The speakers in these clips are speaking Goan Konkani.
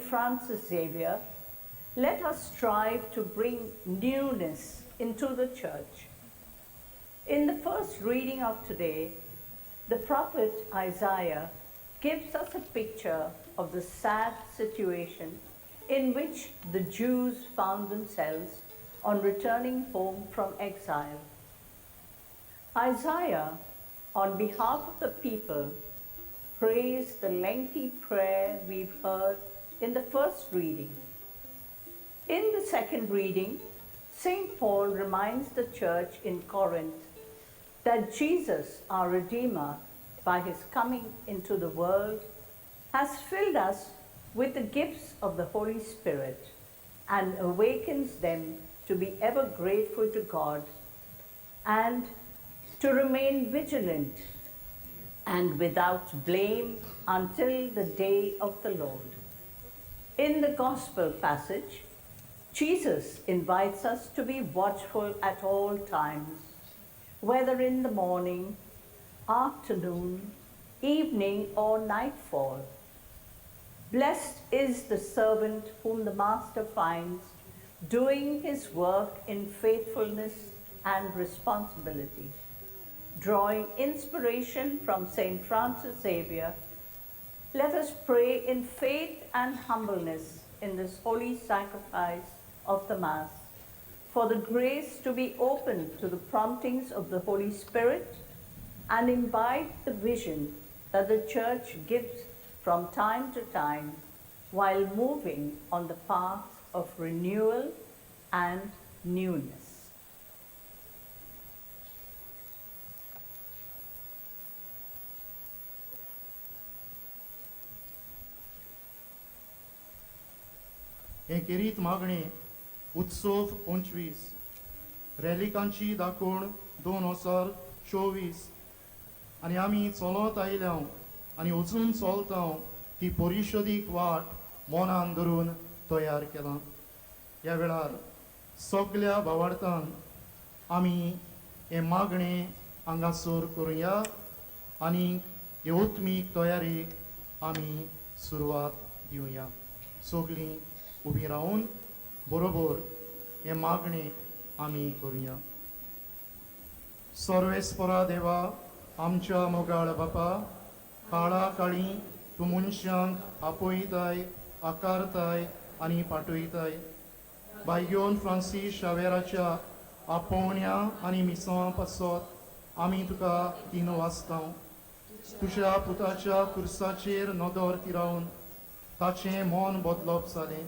Francis Xavier, let us strive to bring newness into the Church. In the first reading of today, the prophet Isaiah gives us a picture of the sad situation in which the Jews found themselves on returning home from exile. Isaiah, on behalf of the people, prays the lengthy prayer we've heard in the first reading. In the second reading, St. Paul reminds the church in Corinth that Jesus, our Redeemer, by his coming into the world, has filled us with the gifts of the Holy Spirit and awakens them to be ever grateful to God and to remain vigilant and without blame until the day of the Lord. In the Gospel passage, Jesus invites us to be watchful at all times, whether in the morning, afternoon, evening, or nightfall. Blessed is the servant whom the master finds doing his work in faithfulness and responsibility. Drawing inspiration from St. Francis Xavier, let us pray in faith and humbleness in this holy sacrifice of the Mass, for the grace to be open to the promptings of the Holy Spirit and imbibe the vision that the Church gives from time to time while moving on the path of renewal and newness. हे खेरीत मागणी उत्सव 25 रॅलिकांची दाखोवण 2024 आनी आमी चलत आयल्या आनी अजून चलता ही परिशदीक वाट मनान धरून तयार केला. ह्या वेळार सगल्या भावार्थान आमी हें मागणें हांगासर करुया आनी हे उत्मीक तयारेक आमी सुरवात दिवया. सगळीं उबी रावन बरोबर हें मागणें आमी करुया. सर्वेस्परा देवा, आमच्या मोगाळ बापा, काळा काळी तूं मनशांक आपयताय, आकारताय आनी पाठयताय. बायगोन फ्रांसीस शावेराच्या आपोवण्या आनी मिसांवां पासत आमी तुका तीन वाचता. तुज्या पुताच्या कुर्साचेर नदर तिरावन ताचें मन बदलप जालें.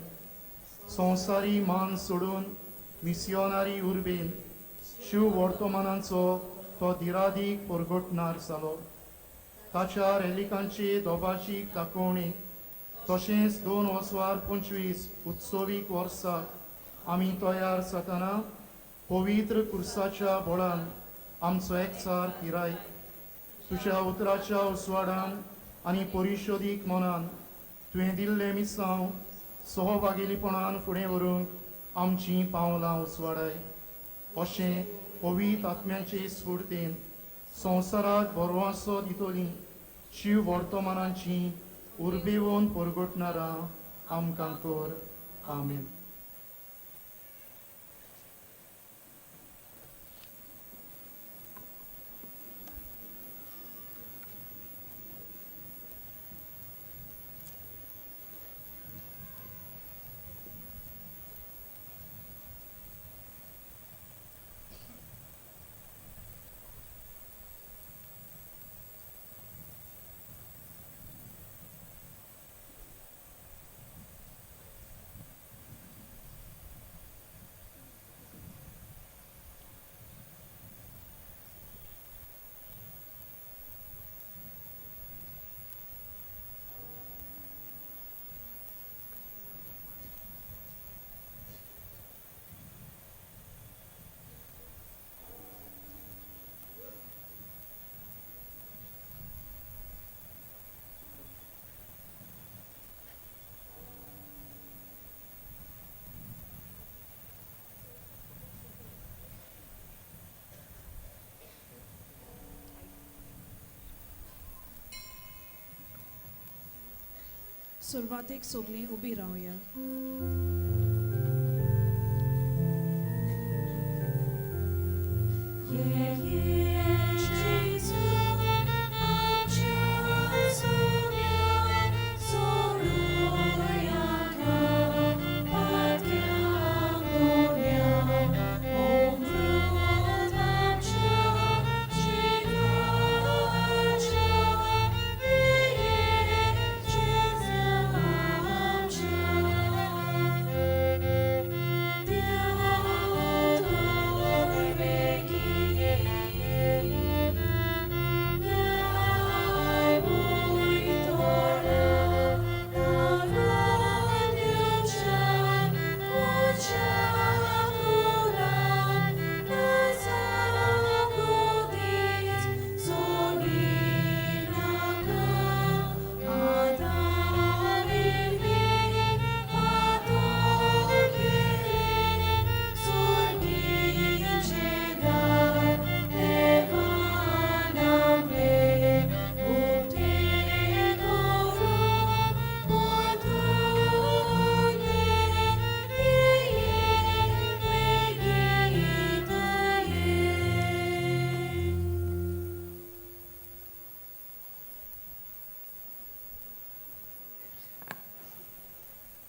संवसारी मान सोडून मिसियोनारी उर्बेन शिव वर्तमानाचो तो दिरादीक परगटणार जालो. ताच्या रेलिकांची दोबाची दाखोवणी तशेंच 2025 उत्सवीक वर्साक आमी तयार जातना पवित्र कुर्साच्या बळान आमचो एकचार पिराय तुज्या उतराच्या उजवाडान आनी परिशोदीक मनान तुवें दिल्लें मिसांव सहभागीपणान फुडें व्हरूंक आमचीं पावलां उजवाडाय. अशें पवित्र आत्म्याचे स्फुर्तेन संवसाराक बरवासो दितली शिव वर्तमानाची उर्बेवन परगटणारां आमकां कर. आमेन. सुरवातेक सगळीं उबी रावया.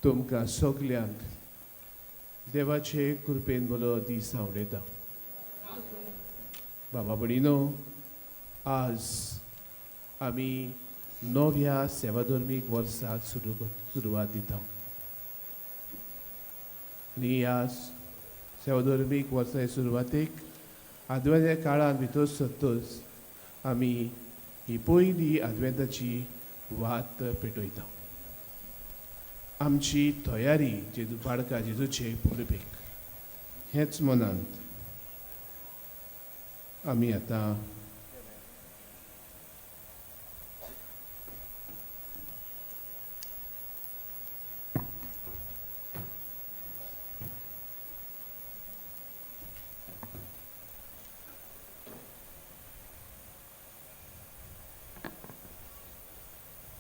तुमकां सगल्यांक देवाचे कृपेन बरो दीस आवडयता. बाबा भयणीनो, आज आमी नव्या सेवाधर्मीक वर्साक सुरवात दिता आनी ह्या सेवाधर्मीक वर्सा सुरवातेक आदव्याच्या काळान भितर सरतच आमी ही पयली आदवेंताची वात पेटयता. आमची तयारी जेजू बाळका जेजूचे परबेक हेच मनांत आमी आतां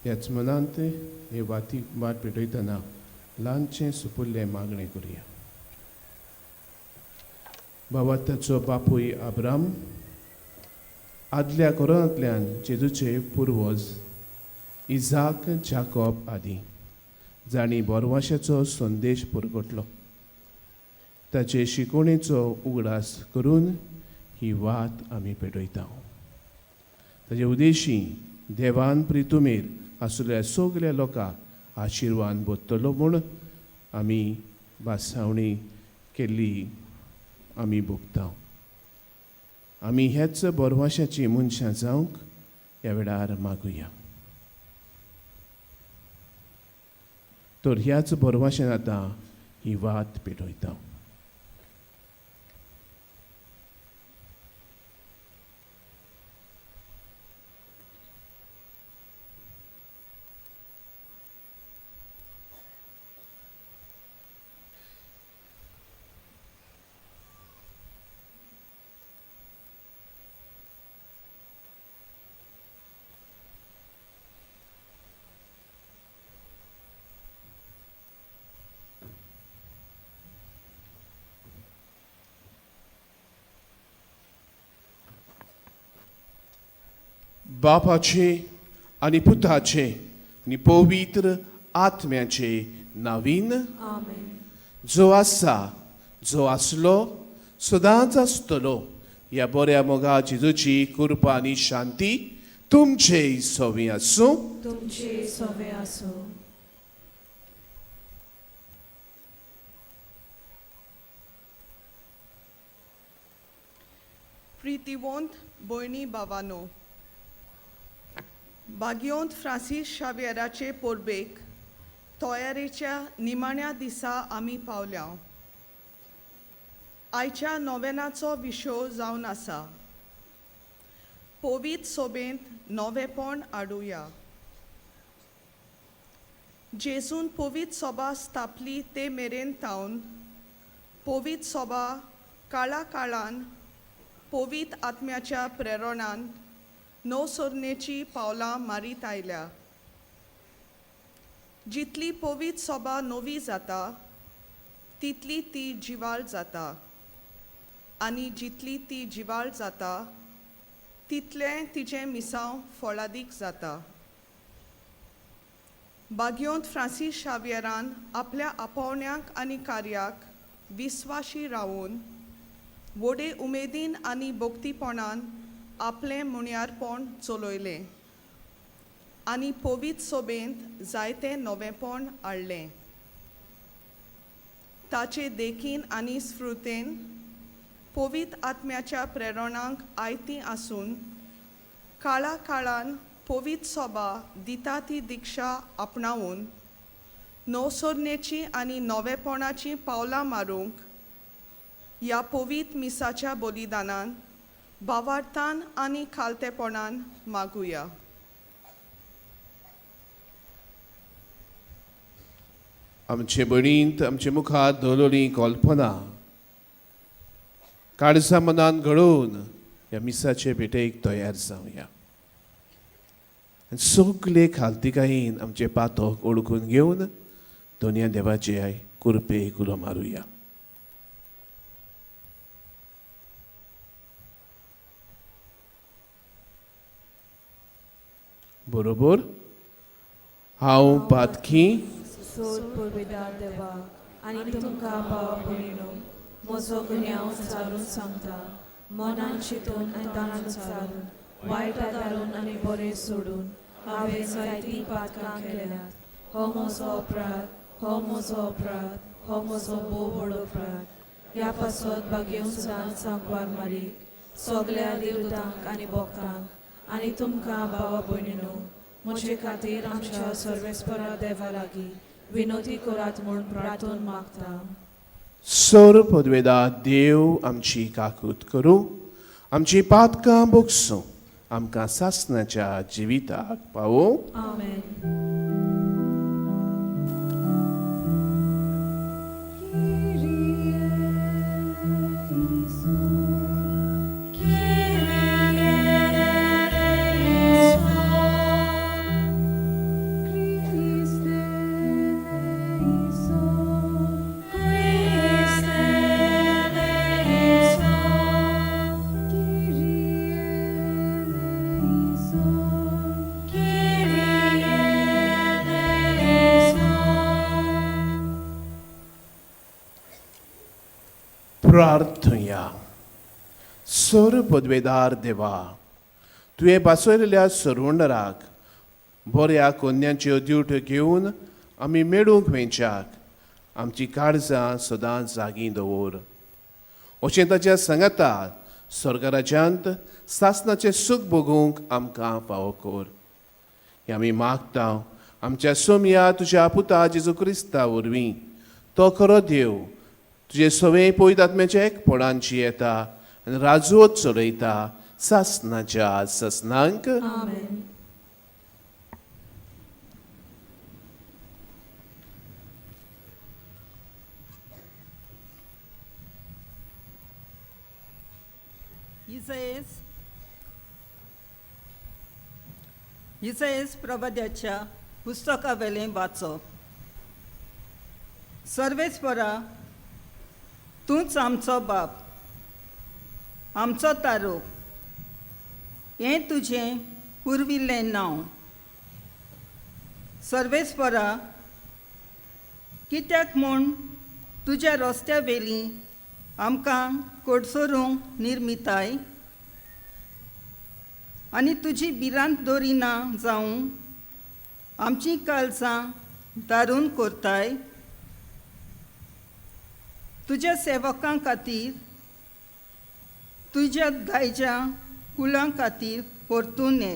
ह्याच मनांत हे वाती वाट पेटयतना ल्हानशें सुपुल्लें मागणें करुया. बाबा ताचो बापूय आब्राम आदल्या कोरोनांतल्यान जेजूचे पुर्वज इजाक जाकॉब आदी जांणी बोरवाशाचो संदेश पुरगटलो ताचे शिकवणेचो उगडास करून ही वात आमी पेटयता. ताजे उदेशी देवान प्रितुमेर आसुल्ल्या सगल्या लोकांक आशिर्वाद बोत्तलो म्हूण आमी भासावणी केल्ली आमी भोगता. आमी हेच बोरवाशाची मनशां जावंक ह्या वेळार मागुया. तर ह्याच बोरवाशान आतां ही वात पेटयता. बापाचे आनी पुताचे आनी पवित्र आत्म्याचे नावीन आमेन. जो आसा जो आसलो सदांच आसतलो ह्या बऱ्या मोगा जेजूची कृपा आनी शांती तुमचे सवी आसूं. तुमचे सवे आसूं. प्रितिवंत भयणी भावानो, बागियोंत फ्रांसीस शाव्येराचे परबेक तयारेच्या निमाण्या दिसा आमी पावल्या. आयच्या नोवेनाचो विशय जावन आसा पवित्र सोबेंत नवेपण हाडुया. जेजून पवित्र सभा स्थापली ते मेरेन तावन पवित्र सभा काळा काळान पवित्र आत्म्याच्या प्रेरणान नवसरणेची पावलां मारीत आयल्या. जितली पवीत सोबा नवी जाता तितली ती जिवाळ जाता आनी जितली ती जिवाळ जाता तितलें तिजें मिसांव फळादीक जाता. बागयोंत फ्रांसीस शावियरान आपल्या आपोवण्याक आनी कार्याक विस्वाशी रावून व्हडे उमेदीन आनी भक्तीपणान आपलें मुण्यारपण चलयलें आनी पवीत सोबेंत जायतें नवेंपण हाडलें. ताचे देखीन आनी स्फृतेन पवीत आत्म्याच्या प्रेरणांक आयती आसून काळा काळान पवीत सोबा दिता ती दिक्षा आपणावन नवसरणेची आनी नवेपणाची पावलां मारूंक ह्या पवीत मिसाच्या बलिदानान भावार्थान आनी खालतेपणान मागुया. आमचे बणींत आमचे मुखार दवरलेली कल्पना काळजा मनान घडोवन ह्या मिसाचे भेटेक तयार जावया आनी सगले खालतिकायेन आमचे पातक ओळखून घेवन दोनया देवाचे कुरपेक उलो मारुया. बरोबर हांव पातकी सोद पुर्विदार देवा आनी तुमकां भाव भयणीनो म्हजो गुन्यांव चारून सांगता मनान चिंतून आनी दानान चारून वायट आदारून आनी बरें सोडून हांवें जायतीं पातकां केल्यांत. हो म्हजो अपराध, हो म्हजो अपराध, हो म्हजो भोव व्हड अपराध. ह्या पासत बागेवन सदांच सांकवार मारीक सगल्या देवतांक आनी भक्तांक आनी तुमकां भावा भयणीनो म्हजे खातीर आमच्या सर्वेस्परा देवा लागीं विनोदी करात म्हूण प्रार्थन मागता. सर पदवेदा देव आमची काकूत करूं, आमची पातकां बोगसूं, आमकां सासणाच्या जिविताक पावोवं. आमेन. प्रार्थया. सर पदवेदार देवा, तुवें बासयलेल्या सरवंडराक बऱ्या कोन्यांच्यो ड्युट्यो घेवन आमी मेळूंक मेळच्याक आमची काळजां सदांच जागीं दवर. अशें ताच्या सांगाता स्वर्गराज्यांत सासणाचें सूख भोगूंक आमकां फावो कर. हें आमी मागता आमच्या सोमया तुज्या पुता जेजू क्रिस्ता वरवीं. तो खरो देव तुजे सवे पयत आत्म्याच्या एकपणांची येता आनी राजवत चलयता सासणाच्या सासणांक. आमेन. इसायस प्रवाद्याच्या पुस्तकावेलें वाचप. सर्वेस्परा, तूंच आमचो बाप, आमचो तारूक, हें तुजें पुर्विल्लें नांव. सर्वेस्परा, कित्याक म्हूण तुज्या रस्त्या वेली आमकां कडसरूंक निर्मिताय आनी तुजी भिरांत दवरिना जावं आमचीं काळजां दारून करताय. तुज्या सेवकां खातीर, तुज्या दायज्या कुळां खातीर परतून ये.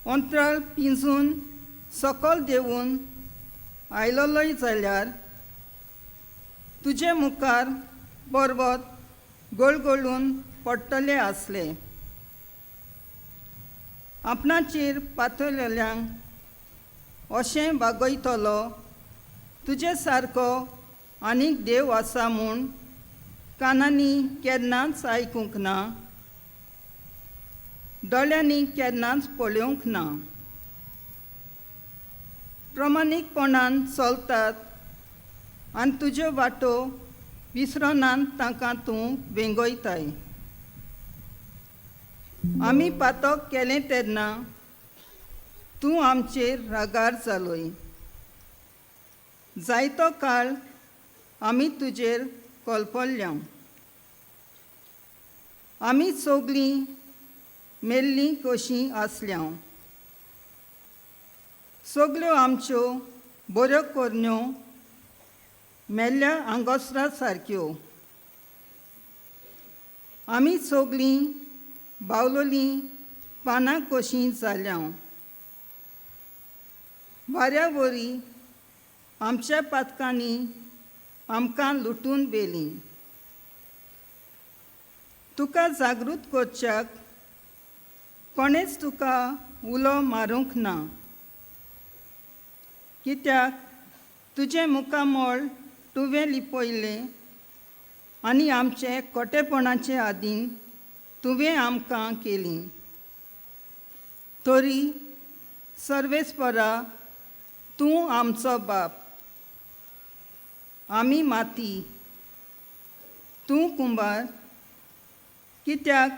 अंतराळ पिंजून सकल देंवून आयलोलोय जाल्यार तुजे मुखार पर्वत गळगळून पडटले आसले. आपणाचेर पातळलेल्यांक अशें वागयतलो तुजे सारको आनीक देव आसा म्हूण कानांनी केन्नाच आयकूंक ना, दोळ्यांनी केन्नाच पळोवंक ना. प्रमाणीकपणान चलतात आनी तुज्यो वाटो विसरनान तांकां तूं वेंगयताय. आमी पातक केलें तेन्ना तूं आमचेर रागार जालोय. जायतो काळ आमी तुजेर कोलपल्ल्या. आमी सगळीं मेल्लीं कशीं आसल्या. सगल्यो आमच्यो बऱ्यो करण्यो मेल्ल्या आंगोसरा सारक्यो. आमी सगळीं बावलोलीं पानां कशीं जाल्या. वाऱ्या वरी आमच्या पातकांनी आमकां लुटून व्हेलीं. तुका जागृत करच्याक कोणेच तुका उलो मारूंक ना. कित्याक तुजें मुखामळ तुवें लिपयलें आनी आमचे कोटेपणाचे आदीन तुवें आमकां केली. तरी सर्वेस्परा तूं आमचो बाप, आमी माती, तूं कुंबार. कित्याक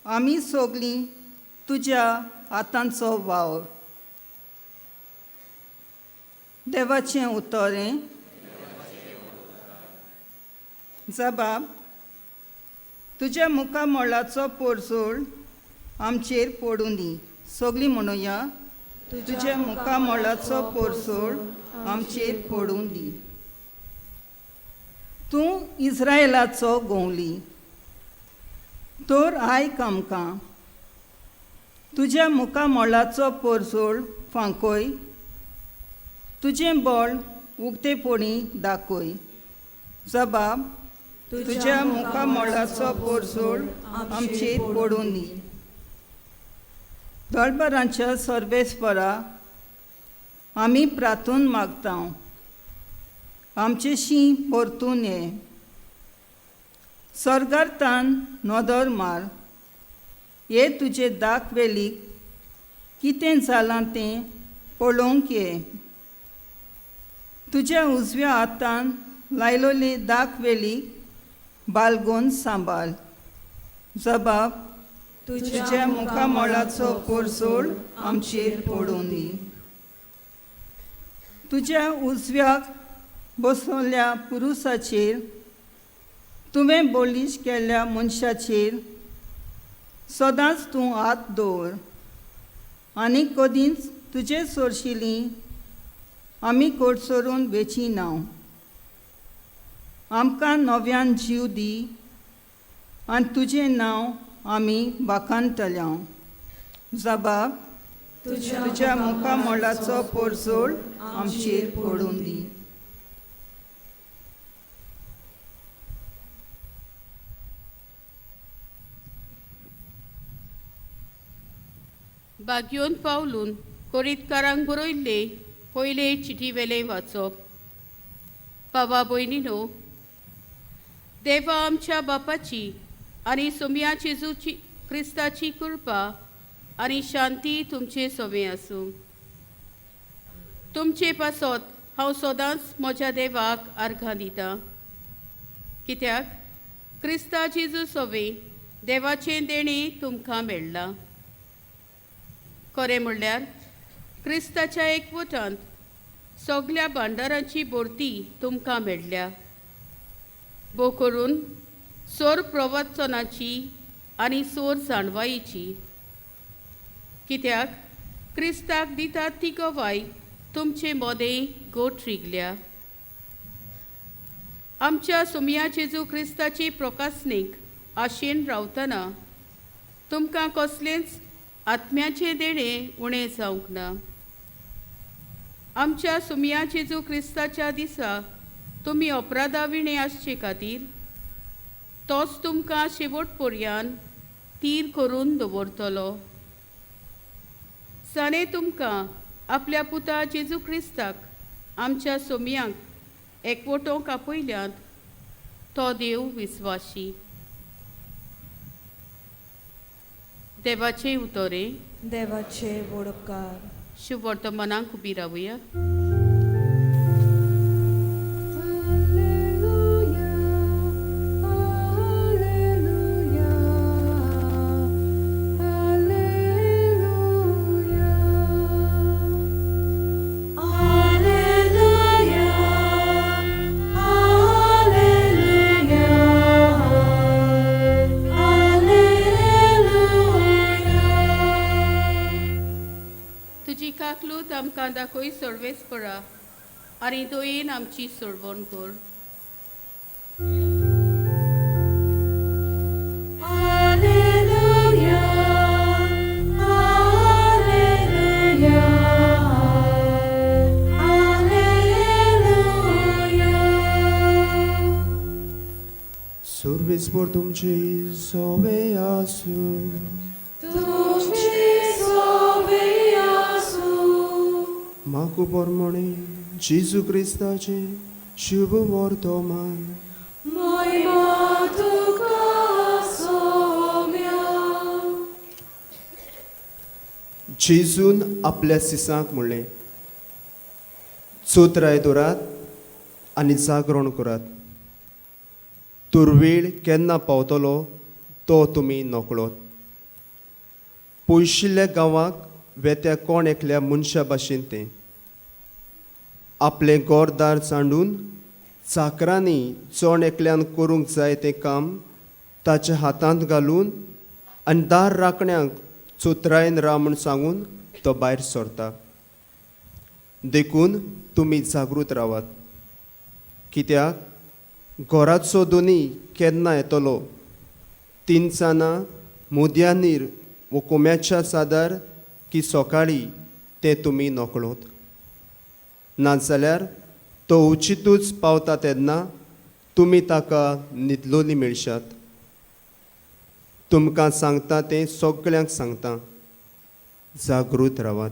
आमी सगळीं तुज्या हातांचो वावर. देवाचें उतरें. जबाब, तुज्या मुखामळाचो पोरजोळ आमचेर पडूं दी. सगळीं म्हणुया, तुज्या मुखामळाचो पोरजोळ आमचेर पडूं दी. तूं इस्रायलाचो गोंवली तर आयक आमकां. तुज्या मुखामळाचो पोरजोळ फांकय, तुजें बळ उक्तेपणी दाखय. जबाब, तुज्या मुखामळाचो पोरजोळ आमचेर पडूं दी. दळबरांच्या सर्वेस्परा आमी प्रार्थून मागता, आमचेशी परतून ये. सर्गार्थान नदर मार, हे तुजे दाक वेलीक कितें जालां तें पळोवंक ये. तुज्या उजव्या हातान लायलोली दाक वेलीक बालगोन सांबाळ. जबाब, तुज्या मुखामळाचो पोरजोळ आमचेर पडूं दी. तुज्या उजव्याक बसवल्ल्या पुरुसाचेर, तुवें बोलीश केल्ल्या मनशाचेर सदांच तूं हात दवर आनी कदींच तुजे सोरशिली आमी कोडसरून वेची ना. आमकां नव्यान जीव दी आनी तुजें नांव आमी वाखाणटल्या. जबाब, तुज्या मुखामळाचो पोरजोळ आमचेर पडूं दी. बागयोन पावलून कोरीतकारांक बरयल्ले पयले चिटी वेले वाचप. बाबा भयणीनो, देवा आमच्या बापाची आनी सोमया जेजूची क्रिस्ताची कृपा आनी शांती तुमचे सोवे आसूं. तुमचे पासत हांव सदांच म्हज्या देवाक अर्घां दितां, कित्याक क्रिस्ता जेजू सोवे देवाचें देणें तुमकां मेळ्ळां. खरें म्हणल्यार क्रिस्ताच्या एकवटांत सगल्या भांडारांची भरती तुमकां मेळ्ळ्या. भोव करून सोर प्रवचनाची आनी सोर जाणवायेची, कित्याक क्रिस्ताक दितात ती गवाय तुमचे मोदें गोठ रिगल्या. आमच्या सोमया जेजू क्रिस्ताची प्रकासणेक आशेन रावतना तुमकां कसलेंच आत्म्याचें देणें उणें जावंक ना. आमच्या सोमया जेजू क्रिस्ताच्या दिसा तुमी अपराधा विणें आसचे खातीर तोच तुमकां शेवट पर्यान तीर करून दवरतलो. साने तुमकां आपल्या पुता जेजू क्रिस्ताक आमच्या सोमयांक एकवटोवंक आपयल्यात तो देव विस्वाशी. देवाचे उतरे. देवाचे वडपकार. शुभवर्तमानाक उबी रावया. तुजी काकलूत आमकां दाखय सोडवेच पडा आनी दोयेन आमची सोडवण कर. सुर्वेस्पर तुमची सोवे आसूं. तुमची सोवे आसूं. माकू पोरमोणे जेजू क्रिस्ताचें शुभ वर्तमान. महिमा तुका सोम्या. जेजून आपल्या सिसांक म्हणलें, चोत्राय दवरात आनी जागरण करात. तर वेळ केन्ना पावतलो तो तुमी नकळत. पयशिल्ल्या गांवाक वेत्या कोण एकल्या मनशा भाशेन तें आपलें घरदार सांडून चाकरांनी जण एकल्यान करूंक जाय तें काम ताच्या हातांत घालून आनी दार राखण्यांक चोत्रायेन राव म्हूण सांगून तो भायर सरता. देखून तुमी जागृत रावात, कित्याक घराचो दोनी केन्ना येतलो तिनसाना मुद्यानीर वो कोम्याच्या सादार की सकाळी तें तुमी नकळत. नाजाल्यार तो उचितूच पावता तेन्ना तुमी ताका न्हिदलोली मेळशात. तुमकां सांगता तें सगळ्यांक सांगता, जागृत रावात.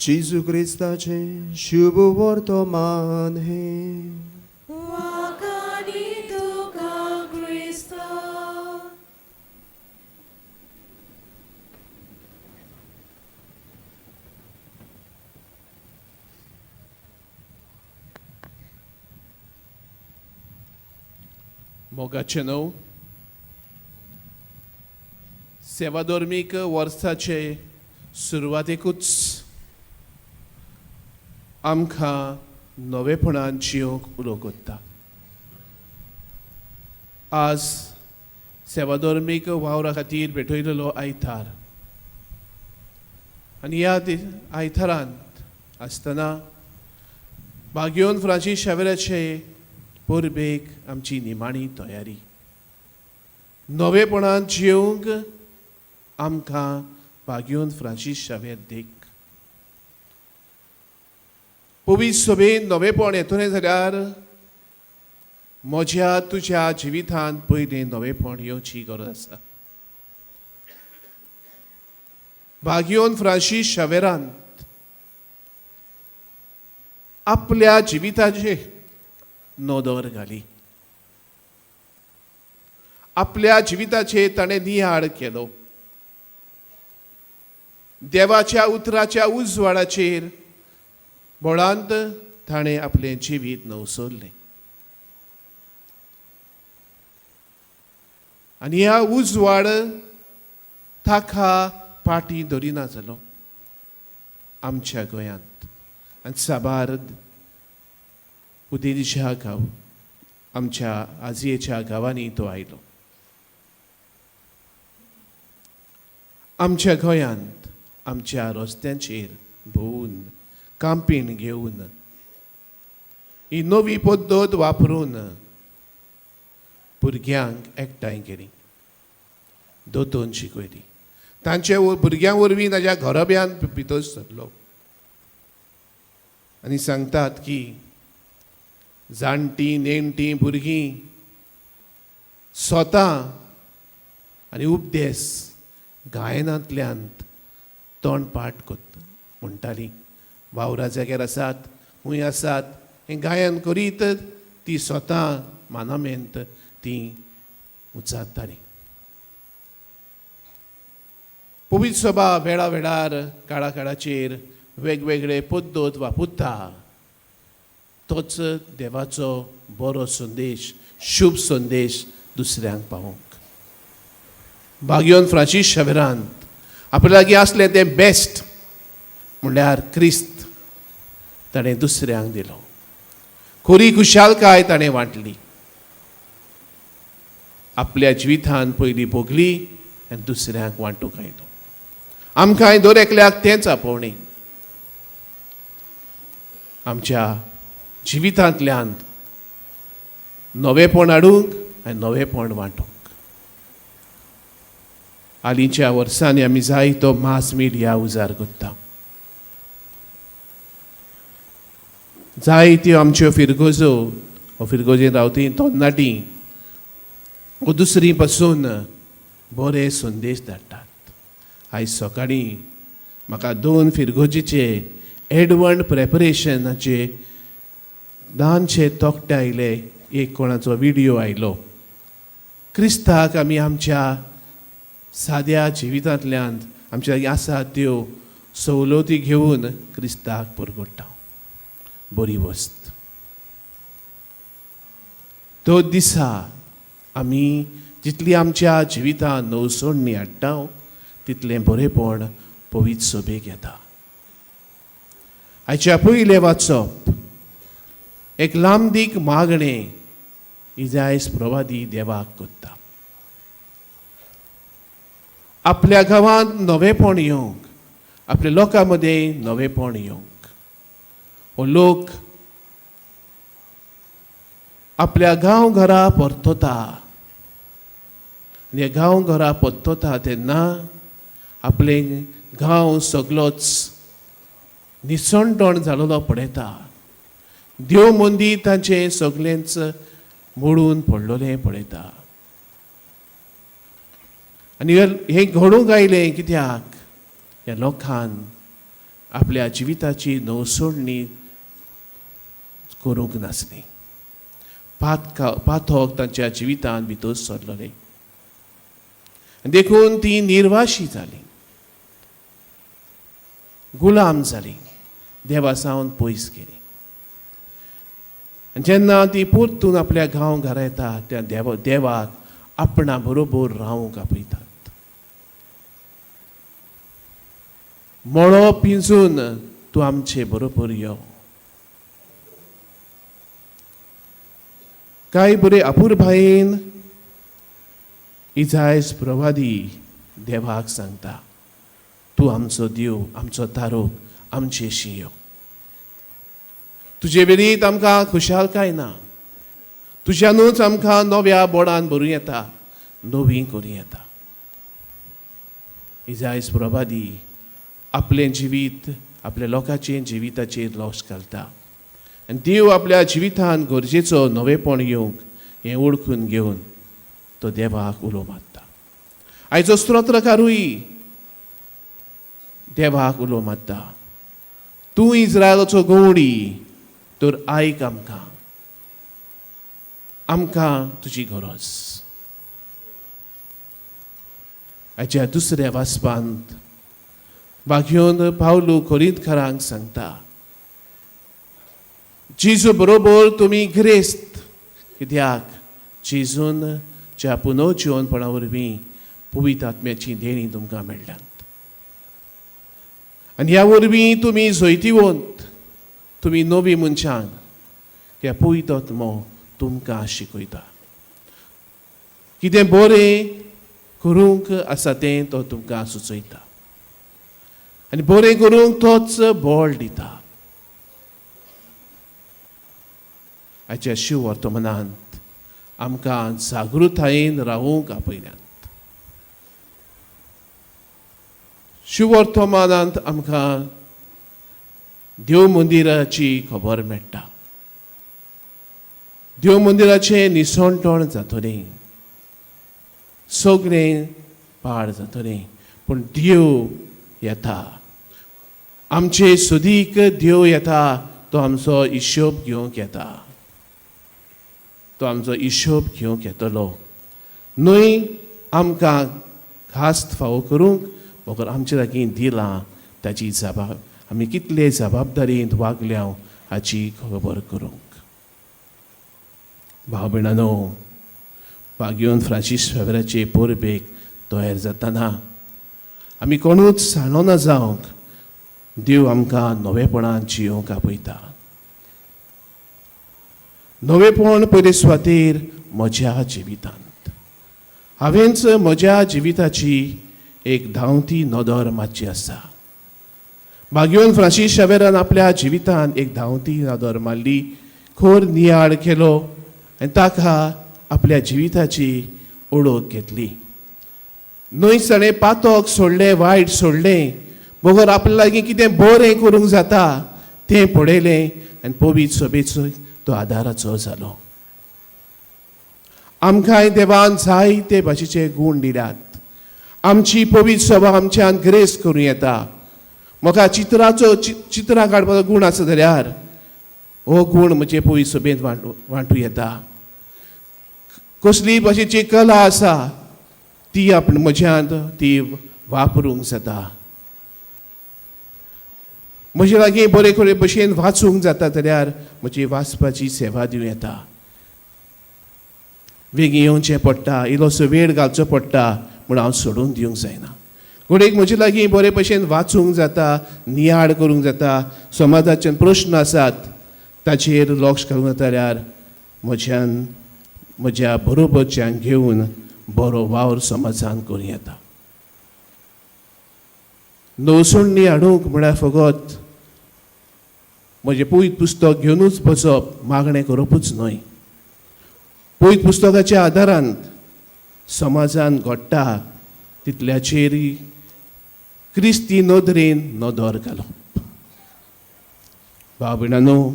जेजू क्रिस्ताचें शुभ वर्तमान हें. वाखाणी तुका क्रिस्ता. मोगाचें न्हू सेवाधर्मीक वर्साचे सुरवातेकूच आमकां नवेपणान जियोंक उलो कोत्ता. आज सेवाधर्मीक वावरा खातीर भेटयलेलो आयतार आनी ह्या आयतारांत आसतना बागयोन फ्रांसीस शावेराचे परबेक आमची निमाणी तयारी नवेपणान जियोंक आमकां बागयोन फ्रांसीस शावेर देख. पवित्र सभेन नवेपण येतलें जाल्यार म्हज्या तुज्या जिवितांत पयलें नवेपण येवची गरज आसा. बागयोन फ्रांसीस शावेरान आपल्या जिविताचेर नदर घाली, आपल्या जिविताचेर ताणें नियाळ केलो. देवाच्या उतराच्या उजवाडाचेर बळांत ताणें आपलें जिवीत नवसरलें आनी ह्या उजवाड ताका पाटी धरिना जालो. आमच्या गोंयांत आनी साबार उदेंतीच्या गांव आमच्या आजयेच्या गांवांनी तो आयलो. आमच्या गोंयांत आमच्या रस्त्यांचेर भोंवून कांपीण घेवन ही नवी पद्दत वापरून भुरग्यांक एकठांय केली, दोतोन शिकयली. तांचे भुरग्यां वरवीं ताज्या घराब्यांत भितर सरलो आनी सांगतात की जाणटीं नेणटीं भुरगीं स्वता आनी उपदेस गायनांतल्यान तोंडपाठ करता म्हणटालीं. वावरा जाग्यार आसात, खूंय आसात, हें गायन करीत ती स्वता मानामेंत ती उचारतालीं. पवित्र सभा वेळा वेळार काळा काळाचेर वेगवेगळे पद्दत वापरता. तोच देवाचो बरो संदेश, शुभ संदेश दुसऱ्यांक पावोवंक. बागयोन फ्रांसीस शावेरान आपल्या लागीं आसलें तें बेस्ट म्हणल्यार क्रिस्त ताणें दुसऱ्यांक दिलो. खरी खुशालकाय ताणें वांटली. आपल्या जिवितान पयलीं भोगली आनी दुसऱ्यांक वांटूंक आयलो. आमकांय दर एकल्याक तेंच आपोवणें. आमच्या जिवितांतल्यान नवेपण हाडूंक आनी नवेपण वांटूंक. हालींच्या वर्सांनी आमी जायतो मास मिडिया उजार करता. जायत्यो आमच्यो फिरगोजो वो फिरगोजेन रावती तरणाटीं वो दुसरी पासून बरे संदेश धाडटात. आयज सकाळीं म्हाका 2 फिरगोजीचे एडवण प्रेपरेशनाचे ल्हानशे तोखटे आयले. एक कोणाचो विडियो आयलो. क्रिस्ताक आमी आमच्या साद्या जिवितांतल्यान आमच्या लागीं आसा त्यो सवलती घेवन क्रिस्ताक परगट्टा. बरी वस्त. तो दिसा आमी जितली आमच्या जिवितांत नवसोडणी हाडटा तितलें बरेंपण पवित्र सभेक येता. आयच्या पयलें वाचप एक लांबदीक मागणें इजायस प्रवादी देवाक करता. आपल्या गांवांत नवेपण येवंक, आपल्या लोकां मदें नवेपण येवंक. हो लोक आपल्या गांव घरा परतता आनी गांव घरा परतता तेन्ना आपले गांव सगलोच निसणटण जालोलो पळयता. देव मंदीर तांचें सगळेंच मोडून पडलोलें पळयता. आनी हें घडूंक आयलें कित्याक ह्या लोकान आपल्या जिविताची नवसोडणी करूंक नासली. पाथोक तांच्या जिवितांत भितर सरलोलें देखून ती निर्वाशी जाली, गुलाम जाली, देवा सावन पयस गेली. आनी जेन्ना ती परतून आपल्या गांव घरा येता त्या देवाक आपणा बरोबर रावंक आपयतात. मळो पिंजून तूं आमचे बरोबर यो. कांय बरे अपुरबायेन इजायस प्रवादी देवाक सांगता, तूं आमचो देव, आमचो तारोक, आमचे शियो. तुजे वेरीत आमकां खुशालकाय ना. तुज्यानूच आमकां नव्या बोडान भरूं येता, नवी करूं येता. इजायस प्रवादी आपलें जिवीत आपल्या लोकांचें जिविताचेर लक्ष घालता आनी देव आपल्या जिवितान गरजेचो नवेपण येवंक हें वळखून घेवन तो देवाक उलो मारता. आयचो स्तोत्रकारूय देवाक उलो मारता, तूं इस्रायलाचो गवडी तर आयक आमकां, आमकां तुजी गरज. आयच्या दुसऱ्या वाचपांत बागयोन पावलू कोरिंतकारांक सांगता, जेजू बरोबर तुमी ग्रेस्त कित्याक जेजून ज्या पुनर्जिवनपणा वरवीं पवित्र आत्म्याची देणी तुमकां मेळ्ळ्यात आनी ह्या वरवीं तुमी जैतिवंत, तुमी नवी मनशां ह्या पवित्र आत्मो तुमकां शिकयता. कितें बरें करूंक आसा तें तो तुमकां सुचयता आनी बरें करूंक तोच बळ दिता. आयच्या शिव वर्तमानांत आमकां जागृतायेन रावूंक आपयल्यात. शिव वर्तमानांत आमकां देव मंदिराची खबर मेळटा. देव मंदिराचें निसणटण जातलें, सगळें पाड जातलें, पूण देव येता. आमचे सुदीक देव येता, तो आमचो हिशोब घेवंक येता, तो आमचो हिशोब घेवंक येतलो. न्हय आमकां खास्त फावो करूंक, बगर आमचे लागीं दिलां ताची जबाब आमी कितले जबाबदारींत वागल्या हाची खबर करूंक. भाव भयणांनो, बागयोन फ्रांसीस फेब्राचे परबेक तयार जातना आमी कोणूच सांडो ना जावंक देव आमकां नवेपणान जियोवंक आपयता. नवेपण पयले सुवातेर म्हज्या जिवितांत हांवेंच म्हज्या जिविताची एक धांवती नदर मातशी आसा. बागयोन फ्रांसीस शावेरान आपल्या जिवितांत एक धांवती नदर मारली, खोर नियाळ केलो आनी ताका आपल्या जिविताची ओळख घेतली. न्हय ताणें पातक सोडलें, वायट सोडलें, बगर आपल्या लागीं कितें बरें करूंक जाता तें पळयलें आनी पवित्र सभेचो तो आदाराचो जालो. आमकांय देवान जायते भाशेचे गूण दिल्यात. आमची पवित्र सभा आमच्यान ग्रेस करूं येता. म्हाका चित्राचो चित्रां काडपाचो गूण आसा जाल्यार हो गूण म्हजे पवित्र सभेंत वांटू येता. कसली भाशेची कला आसा ती आपण म्हज्यांत ती वापरूंक जाता. म्हजे लागीं बरे बरे भशेन वाचूंक जाता जाल्यार म्हजी वाचपाची सेवा दिवं येता. वेगीं येवचें पडटा, इल्लोसो वेळ घालचो पडटा म्हूण हांव सोडून दिवंक जायना. घडयेक म्हजे लागीं बरे भशेन वाचूंक जाता, नियाळ करूंक जाता, समाजाचे प्रश्न आसात ताचेर लक्ष घालूंक जाता जाल्यार म्हज्यान म्हज्या बरोबरच्यांक घेवन बरो वावर समाजान करूं येता. नवसुण्णी हाडूंक म्हळ्यार फकत म्हजें पवित्र पुस्तक घेवनूच बसप, मागणें करपूच न्हय. पवित्र पुस्तकाच्या आदारान समाजान घडटा तितल्याचेर क्रिस्ती नदरेन नदर घालप. भाव भयणांनो,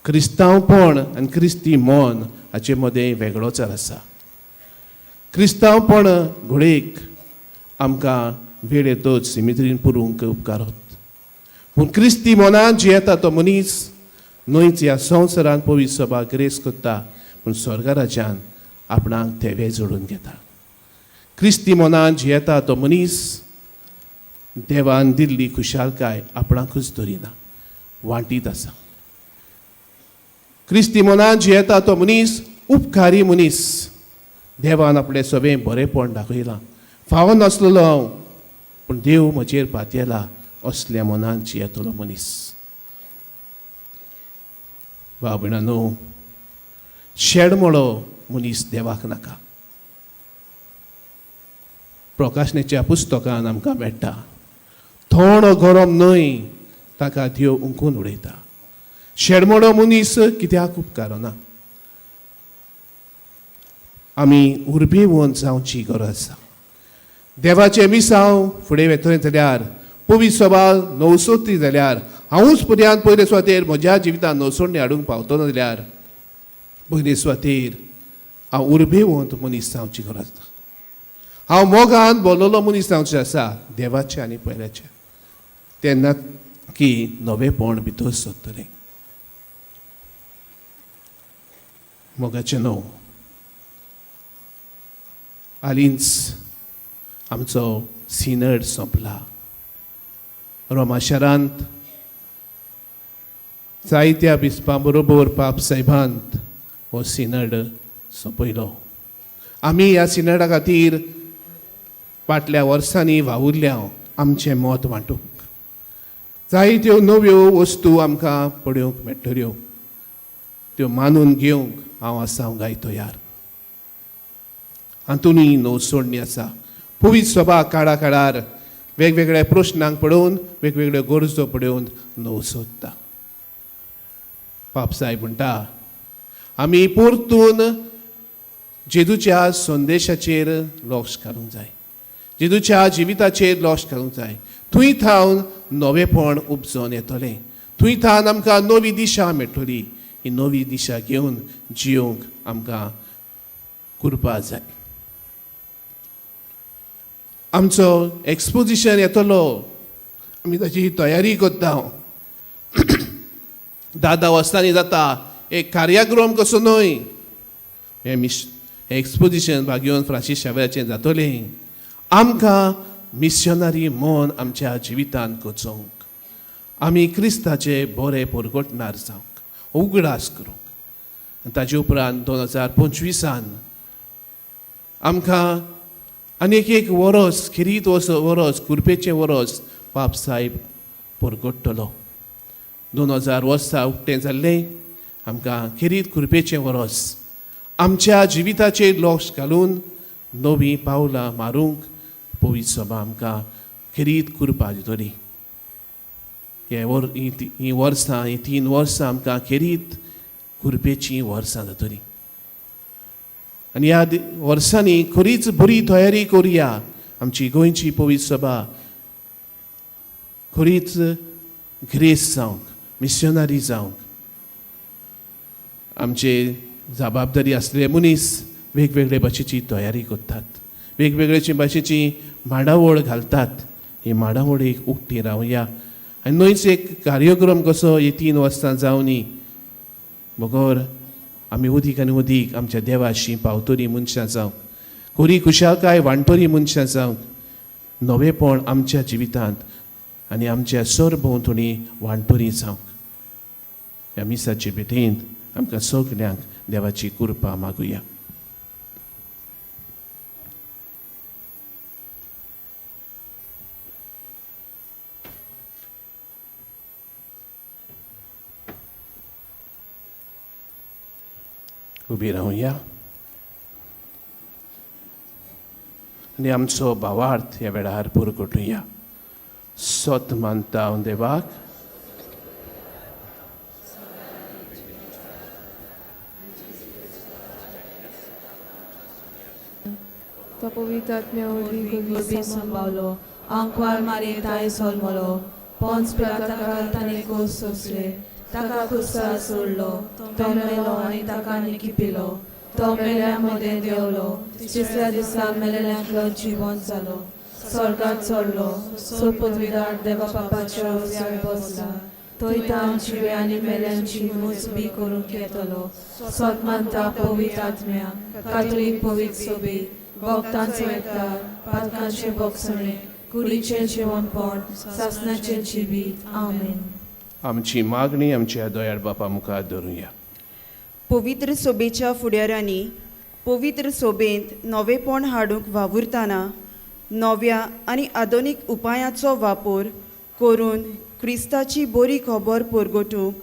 क्रिस्तांवपण आनी क्रिस्ती मन हाचे मदें वेगळोच आसा. क्रिस्तांवपण घडयेक आमकां वेळ येतच सिमित्रीन पुरूंक उपकारत, पूण क्रिस्ती मनान जियेता तो मनीस न्हयच ह्या संवसारान पवित्र सभा ग्रेस करता, पूण स्वर्ग राज्यान आपणाक थेवे जोडून घेता. क्रिस्ती मनान जियेता तो मनीस देवान दिल्ली खुशालकाय आपणाकूच धरिना, वांटीत आसा. क्रिस्ती मनान जियेता तो मनीस उपकारी मनीस. देवान आपलें सगळें बरेंपण दाखयलां, फावो नासलेलो हांव, पूण देव म्हजेर पातयेला असल्या मनान जियेतलो मनीस. भाव भयणांनो, शेडमोडो मनीस देवाक नाका. प्रकाशनेच्या पुस्तकान आमकां मेळटा, थोडो गरम न्हय ताका देव उंकून उडयता. शेडमोडो मनीस कित्याक उपकारना. आमी उर्बेवन जावची गरज आसा. देवाचें मिसांव फुडें वेतलें जाल्यार, पवित्र सभा नवसोती जाल्यार, हांवूच पर्यांत पयले सुवातेर म्हज्या जिवितांत नवसोडणी हाडूंक पावतलो जाल्यार पयले सुवातेर हांव उर्बेवंत मनीस जावची गरज आसा. हांव मोगान बोल्लोलो मनीस जावचें आसा देवाचें आनी पयल्याचें, तेन्ना की नवेपण भितर सरतलें. मोगाचें न्हू हालींच आमचो सिनड सोंपला. रोमा शारांत जायत्या बिस्पां बरोबर पाप साहेबांत हो सिनड सोंपयलो. आमी ह्या सिनडा खातीर फाटल्या वर्सांनी वावुरल्या आमचें मत वांटूंक. जायत्यो नव्यो वस्तू आमकां पळोवंक मेळटल्यो, त्यो मानून घेवंक हांव आसा गाय तयार. हातूनय नवसोडणी आसा. पवित्र सभा काळा काळार वेगवेगळ्या प्रश्नांक पळोवन, वेगवेगळ्यो गरजो पळोवन नव सोदता. पाप साहेब म्हणटा, आमी परतून जेजूच्या संदेशाचेर लक्ष घालूंक जाय, जेजूच्या जिविताचेर लक्ष घालूंक जाय. थंय थावन नवेपण उपजोन येतलें, थंय थावन आमकां नवी दिशा मेळटली. ही नवी दिशा घेवन जियोवंक आमकां कृपा जाय. आमचो एक्सपोजिशन येतलो, आमी ताची तयारी करता. 10-10 वर्सांनी जाता एक कार्यक्रम कसो न्हय, हें एक्सपोजिशन भाग्योन फ्रांसीस शावेराचें जातलें. आमकां मिशनरी मन आमच्या जिवितांत कोचोवंक, आमी क्रिस्ताचे बरे परगटणार जावंक उगडास करूंक. आनी ताजे उपरांत 2025 आमकां आनीक एक वरोस खेरीत वरोस कुरपेचें वरोस पाप साहेब परगट्टलो. 2000 वर्सां उक्तें जाल्लें आमकां खेरीत कुरपेचें वरोस आमच्या जिविताचेर लक्ष घालून नवीं पावलां मारूंक पवित्र सभा आमकां खेरीत कुरपा दितली. हीं वर्सां, हीं 3 वर्सां आमकां खेरीत कुरपेचीं वर्सां जातलीं. आनी ह्या वर्सांनी खरीच बरी तयारी करुया. आमची गोंयची पवित्र सभा खरीच ग्रेस जावंक, मिशनरी जावंक आमचे जबाबदारी आसले मनीस वेगवेगळे भाशेची तयारी करतात, वेगवेगळे भाशेची मांडावळ घालतात. ही मांडावळीक उक्ती रावया आनी न्हयच एक कार्यक्रम कसो ही 3 वर्सां जावनी बगर आमी उदीक आनी उदीक आमच्या देवाशी पावतरी मनशां जावंक, खरी खुशालकाय वांटतरी मनशां जावंक, नवेपण आमच्या जिवितांत आनी आमच्या सरभोंवतणी वांटतरी जावंक. ह्या मिसाचे भेटेंत आमकां सगल्यांक देवाची कृपा मागुया. उबी रावया आनी आमचो भावार्थ ह्या वेळार पुरगटुया. सत मानता हांव देवाक, तो पवित्र आत्म्या वरवीं गर्भी सांबावलो, आंकवार मारयेंत ताणें जल्मलो, पोंच पिलाता ताणें कोस सोंसले, ताका खुर्सार सोडलो, तो मेलो आनी ताका निकिपिलो, तो मेल्या मदें देंवलो, तिसऱ्या दिसा मेलेल्यांतलो जिवंत जालो, स्वर्गात चडलो, सोपदविदार देवा बापाच्या उजव्याक बसला, थंय आमची आनी मेल्यांची मोजबी करूंक येतलो. सत मानता पवित्र आत्म्या, कातोलीक पवित्र सोबी, भक्तांचो एकतार, पातकांचें भोगसणें, कुडीचें जिवनपण, सासणाचें जिवीत. आमेन. आमची मागणी आमच्या दयाळ बापा मुखार धरुया. पवित्र सोबेच्या फुडाऱ्यांनी पवित्र सोबेंत नवेपण हाडूंक वावुरतना नव्या आनी आधुनीक उपायांचो वापर करून क्रिस्ताची बरी खबर परगटूंक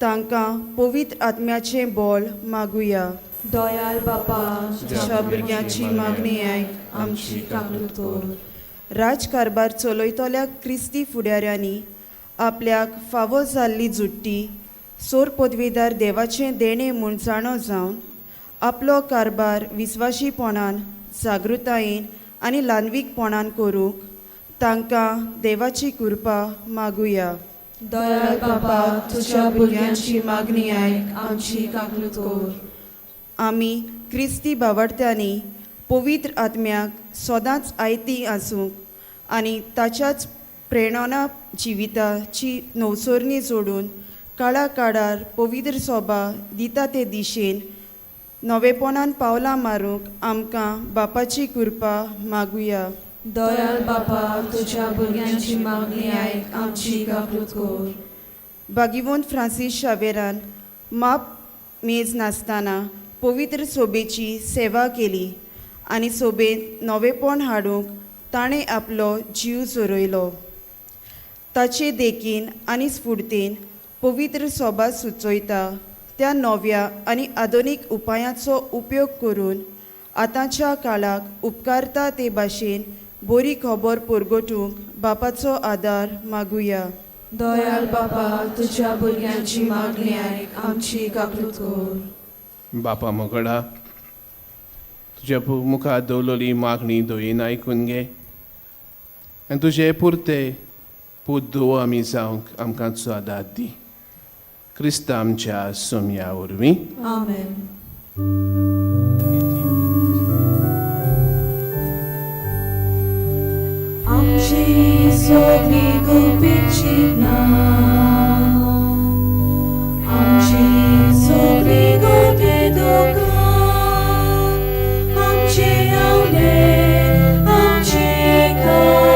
तांकां पवित्र आत्म्याचें बळ मागुया. दयाळ बापा, तुज्या भुरग्यांची मागणी आयक, आमची काकूत कर. राजकारभार चलयतल्या क्रिस्ती फुडाऱ्यांनी आपल्याक फावो जाल्ली जुट्टी सोर पदवीदार देवाचें देणें म्हूण जाणो जावन आपलो कारभार विस्वाशीपणान, जागृतायेन आनी ल्हानवीकपणान करूंक तांकां देवाची कृपा मागुया. दयाळ बापा, तुज्या भुरग्यांची मागणी आयक, आमची काकूत कर. आमी क्रिस्ती भावार्थ्यांनी पवित्र आत्म्याक सदांच आयती आसूंक आनी ताच्याच प्रेरणा जिविताची नवसरणी जोडून काळा काळार पवित्र सोबा दिता ते दिशेन नवेपणान पावलां मारूंक आमकां बापाची कृपा मागुया. दयाळ बापा, तुज्या भुरग्यांची मागणी आयक, आमची काकूत कर. भागिवंत फ्रांसीस शावेरान माप मेज नासतना पवित्र सोबेची सेवा केली आनी सोबेंत नवेपण हाडूंक ताणें आपलो जीव झरयलो. ताचे देखीन आनी स्फुर्तीन पवित्र सोबा सुचयता त्या नव्या आनी आधुनीक उपायांचो उपयोग करून आतांच्या काळाक उपकारता ते भाशेन बरी खबर परगटूंक बापाचो आदार मागुया. दयाळ बापा, तुज्या भुरग्यांची मागणी आयक, आमची काकूत कर. बापा मोगडा, तुज्या मुखार दवरलेली मागणी दयेन आयकून घे आनी तुजे पुरते पूत धुवो आमी जावंक आमकां आदार दी. क्रिस्ता आमच्या सोमया वरवीं. आमेन. आमची सगळी गुपीत चिंतना, आमची सगळी गोटे दुकां, आमचे आवडे, आमचे काम,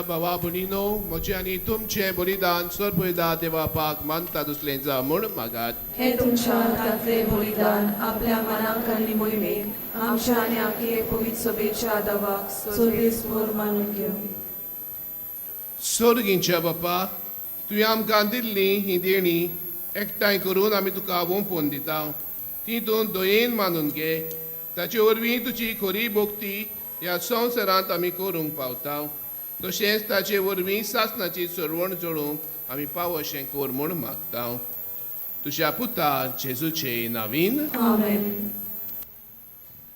भावा भयणीनो म्हजें आनी तुमचें बलिदान सर्वदा देवा पाक मानता दुसलें जावं म्हूण मागात. हे तुमच्या हातांतले बलिदान आपल्या मनाक आनी मोहिमेक आमच्या आनी आखे पवित्र सभेच्या दवाक सर्वेस्पर मानून घेवं. सोर्गींच्या बापा, तुवें आमकां दिल्ली ही देणी एकठांय करून आमी तुका ओंपून दिता. ती तूं दयेन मानून घे. ताचे वरवीं तुजी खरी भक्ती ह्या संवसारांत आमी करूंक पावता. तशेंच ताचे वरवीं सासणाची सरवण जोडूंक आमी पाव अशें कर म्हूण मागता. तुज्या पुता जेजूचे नावीन. आमेन.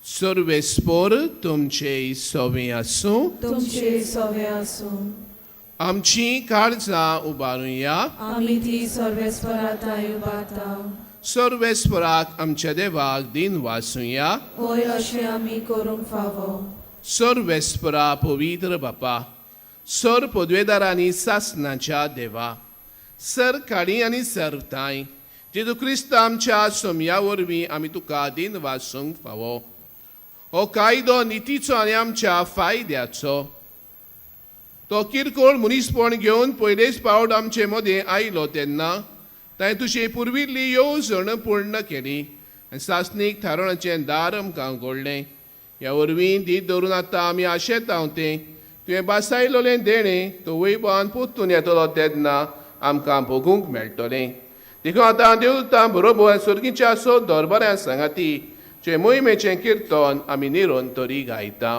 सर्वेस्पोर तुमचे सवे आसूं. तुमचे सवे आसूं. आमची काळजां उबारुया. आमी ती सर्वेस्परा थांय उबारता. सर्वेस्पराक आमच्या देवाक दिन वासुया. होय, अशें आमी करूंक फावो. सर्वेस्परा पवित्र बापा, सर पदवेदारांनी सासणाच्या देवा, सर काडी आनी सर तांय, जेजू क्रिस्त आमच्या सोमया वरवीं आमी तुका दिन वासूंक फावो. हो कायदो नितीचो आनी आमच्या फायद्याचो. तो किरकोळ मनीसपण घेवन पयलेच पावट आमचे मदें आयलो तेन्ना ताणें तुजी पुर्विल्ली येवजण पूर्ण केली आनी सासणीक थारोवण्याचें दार आमकां उगडलें. ह्या वरवीं दीत धरून आतां आमी आशेता तें तुवें बासायलोलें देणें तो वैभवान परतून येतलो तेन्ना आमकां भोगूंक मेळटलें. देखून आतां देवता बरोबर सर्गीच्या सो दरबाऱ्या सांगाती जे मोहिमेचें किर्तन आमी निरंतरी गायता.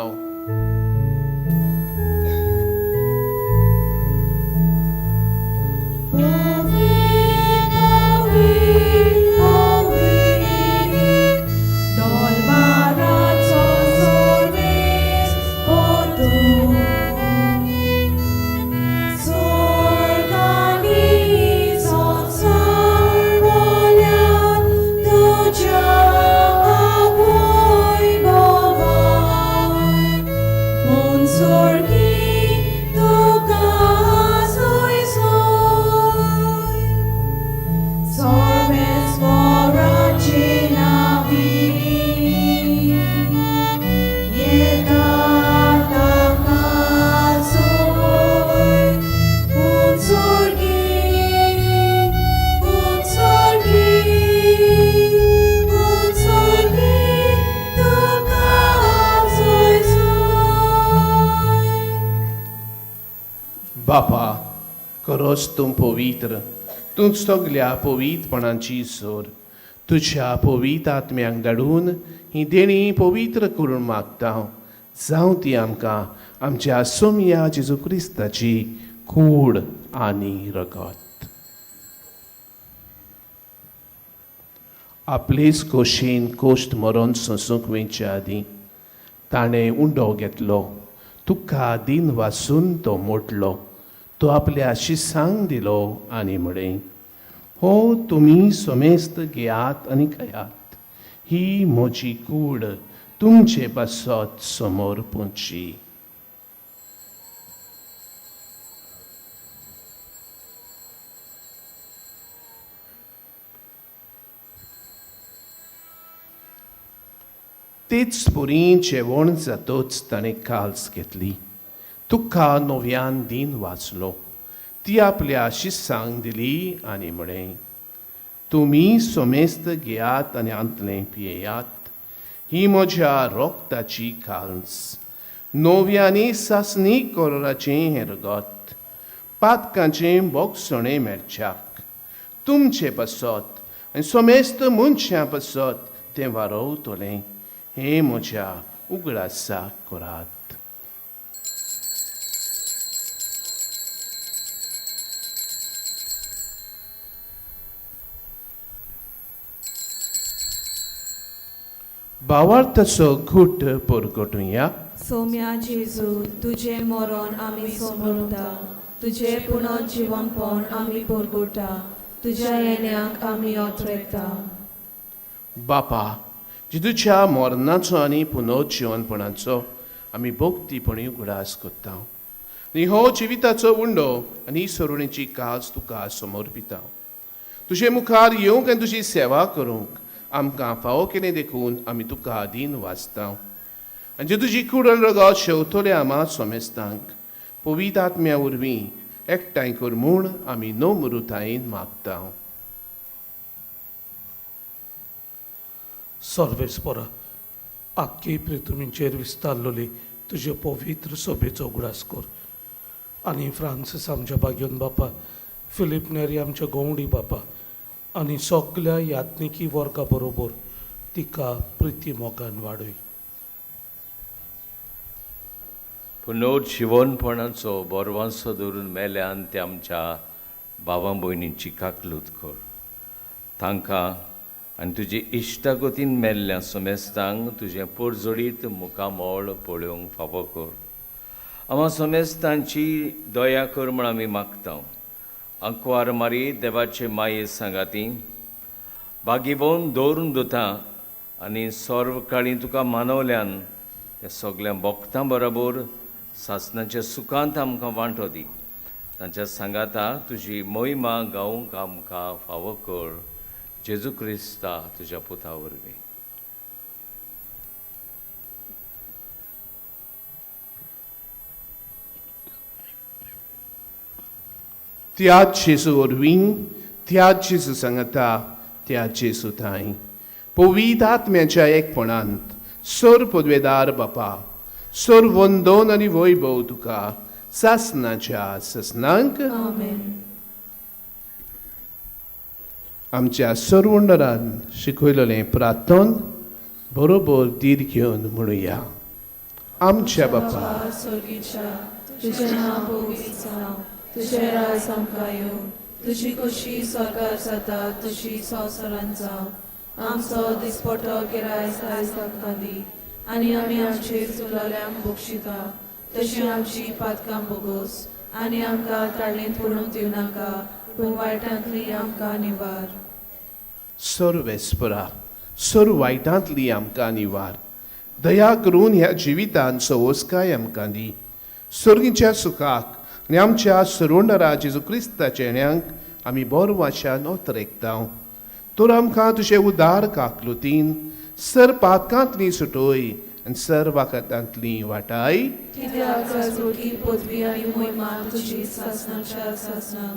बापा, खरोच तूं पवित्र, तूं सगल्या पवित्रपणाची सोर. तुज्या पवित्र आत्म्यांक धाडून ही देणी पवित्र करून मागता. जावं ती आमकां आमच्या सोमया जेजू क्रिस्ताची कूड आनी रगत. आपलेच कोशेन कोश्ट मरोन सोंसूंक वयच्या आदीं ताणें उंडो घेतलो. तुका दिन वासून तो मोडलो. तो आपल्या शिसांक दिलो आनी म्हळें, हो तुमी समेस्त घेयात आनी खायात. ही म्हजी कूड तुमचे पासत समोर पोंची. तेच परी जेवण जातच ताणें काल्स घेतली. तुका नव्यान दिन वाचलो. ती आपल्या शिसांक दिली आनी म्हळें, तुमी समेस्त घेयात आनी आंतलें पियेयात. ही म्हज्या रोगताची काल्स, नव्यानी सासणी कोराचें हें रगत, पातकांचें बोगसणें मेळच्याक तुमचे पासत आनी समेस्त मनशां पासत तें वारोवतलें. हें म्हज्या उगडासाक करात. भावार्थाचो घूट परगटुया. सोम्या जेजू, तुजें मरण आमी समोरता, तुजें पुनर्जिवनपण आमी परगटा, तुज्या येण्याक आमी अत्रेकता. बापा, जेजूच्या मरणाचो आनी पुनर्जिवनपणाचो आमी भक्तीपणी उगडास करता आनी हो जिविताचो उंडो आनी सरुणेची काज तुका समर्पिता. तुजे मुखार येवंक आनी तुजी सेवा करूंक आमकां फावो केलें देखून आमी तुका दीन वाचता. आनी जे तुजी कुडण रगत शेवतले आमा सोमेस्तांक पवित्र आत्म्या वरवीं एकठांय कर म्हूण आमी नम्रतायेन मागता. सर्वेस्परा, आख्खी पृथ्वीचेर विस्तारलेली तुजे पवित्र सभेचो उगडास कर आनी फ्रांसीस आमच्या भाग्योन बापा, फिलीप नेरी आमच्या गवंडी बापा आनी सगल्या यात्निकी वर्गा बरोबर तिका प्रिती मोगान वाडय. पुनोर जिवनपणाचो बरवांसो धरून मेल्यान ते आमच्या बाबा भयणींची काकलूत कर. तांकां आनी तुजे इश्टागतीन मेल्ल्या समेस्तांक तुजें पोरजोडीत मुखामळ पळोवंक फावो कर. आमा समेस्तांची दया कर म्हूण आमी मागता. आंकवार मारी देवाचे माये सांगाती बागीबोवन दवरून दिता आनी सर्वकाळी तुका मानवल्यान त्या सगल्या भक्तां बरोबर सासणाच्या सुखांत आमकां वांटो दी. तांच्या सांगाता तुजी मोहिमा गावंक आमकां फावो कर. जेजू क्रिस्ता तुज्या पुता वरवीं. त्याच जेजू वरवीं, त्याच जेजू सांगता, त्याच जेजू थांय पवित्र आत्म्याच्या एकपणांत सर पदवेदार बापा, सर वंदन आनी वैभव तुका सासनाच्या सासनांक. आमेन. आमच्या सरवंडरान शिकयलेलें प्रार्थन बरोबर धीर घेवन म्हणुया. आमच्या बापा स्वर्गीच्या, तुजें नांव पवित्र जावं, तुजें राज आमकां येवं, तुजी खोशी स्वर्गार जाता तशी संवसारांत जावं. आमचो दिसपटो गिरायस आयज आमकां दी आनी आमी आमचे चुकलोल्यांक बक्षिता तशी आमची पातकां बोगोस आनी आमकां ताळेंत पडूंक दिवनाका पूण वायटांतली आमकां निवार. सर्वेस्परा, सर्व वायटांतली आमकां निवार. दया करून ह्या जिवितान सवोसकाय आमकां दी. सर्गीच्या सुखाक आनी आमच्या सरवंडरा जेजू क्रिस्ताच्या येण्यांक आमी बरो वाशान ओतरेकता. तर आमकां तुजे उदार काकलुतीन सर पातकांतली सुटोय आनी सर वाकातांतली वाटाय. कित्याक राजवटी पदवी आनी मोहिमा तुजी सासणाच्या सासणाक.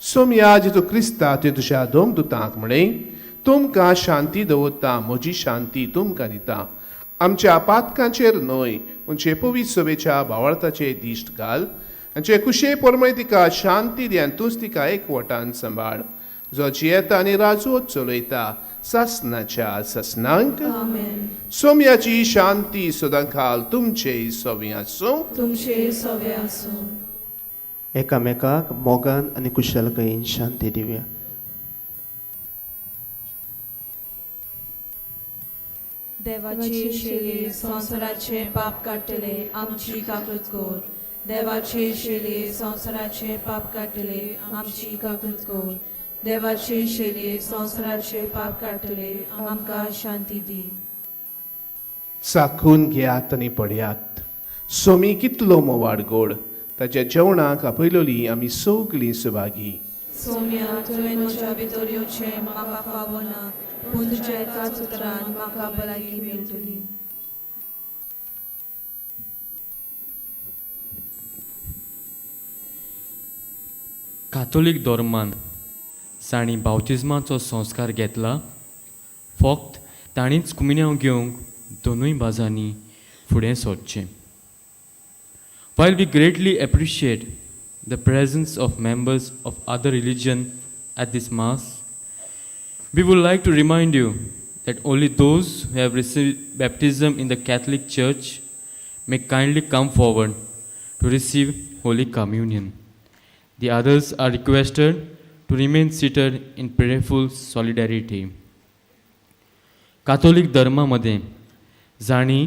सोमया जेजू क्रिस्ता तुवें तुज्या दोमदुतांक म्हळें, तुमकां शांती दवरता, म्हजी शांती तुमकां दिता. आमच्या पातकांचेर न्हय पूण पवित्र सभेच्या भावार्थाचेर दिश्ट घाल आनी कुशे परमय तिका शांती दी आनी तूंच तिका एकवटान सांबाळ, जो जियेता आनी राजवत चलयता सासणाच्या सासणांक. आमेन. सोमयाची शांती सदां खाल तुमचे सोबी आसूं. तुमचे सोबे आसूं. एकामेकाक मोगान आनी कुशलकायेन शांती दिवया. देवाचे शेली संवसाराचे पाप काडटले आमची काकूत कर. देवाचे शेली संवसाराचे पाप काडटले आमची काकूत कर. देवाचे शेली संवसाराचे पाप काडटले आमकां शांती दी. चाखून घेयात आनी पडयात. सोमी कितलो मोवाड गोड, ताच्या जेवणाक आपयलोली आमी सगळीं सुभागी. सोम्या, तुवें म्हज्या भितर येवचें म्हाका फावो ना, पूण तुज्या एकाच उतरान म्हाका भलायकी मेळटली. कातोलीक धर्मान जांणी बावतिज्माचो संस्कार घेतला फक्त तांणीच कुमिन्यांव घेवंक दोनूय बाजांनी फुडें सरचें. While we greatly appreciate the presence of members of other religion at this mass, we would like to remind you that only those who have received baptism in the Catholic Church may kindly come forward to receive Holy Communion. The others are requested to remain seated in prayerful solidarity. Catholic धर्मामध्ये जांणी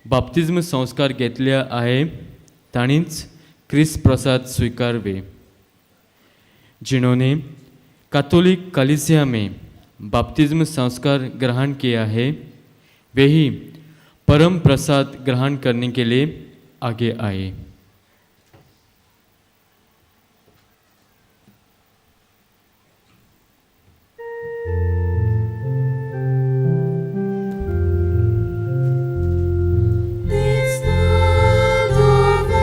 बाप्तिज्म संस्कार घेतले आहे तांणीच क्रिस्त प्रसाद स्वीकारवे. जिन्होंने कैथोलिक कलीसिया में बाप्तिज्म संस्कार ग्रहण किया है वे ही परम प्रसाद ग्रहण करने के लिए आगे आए. It's not over.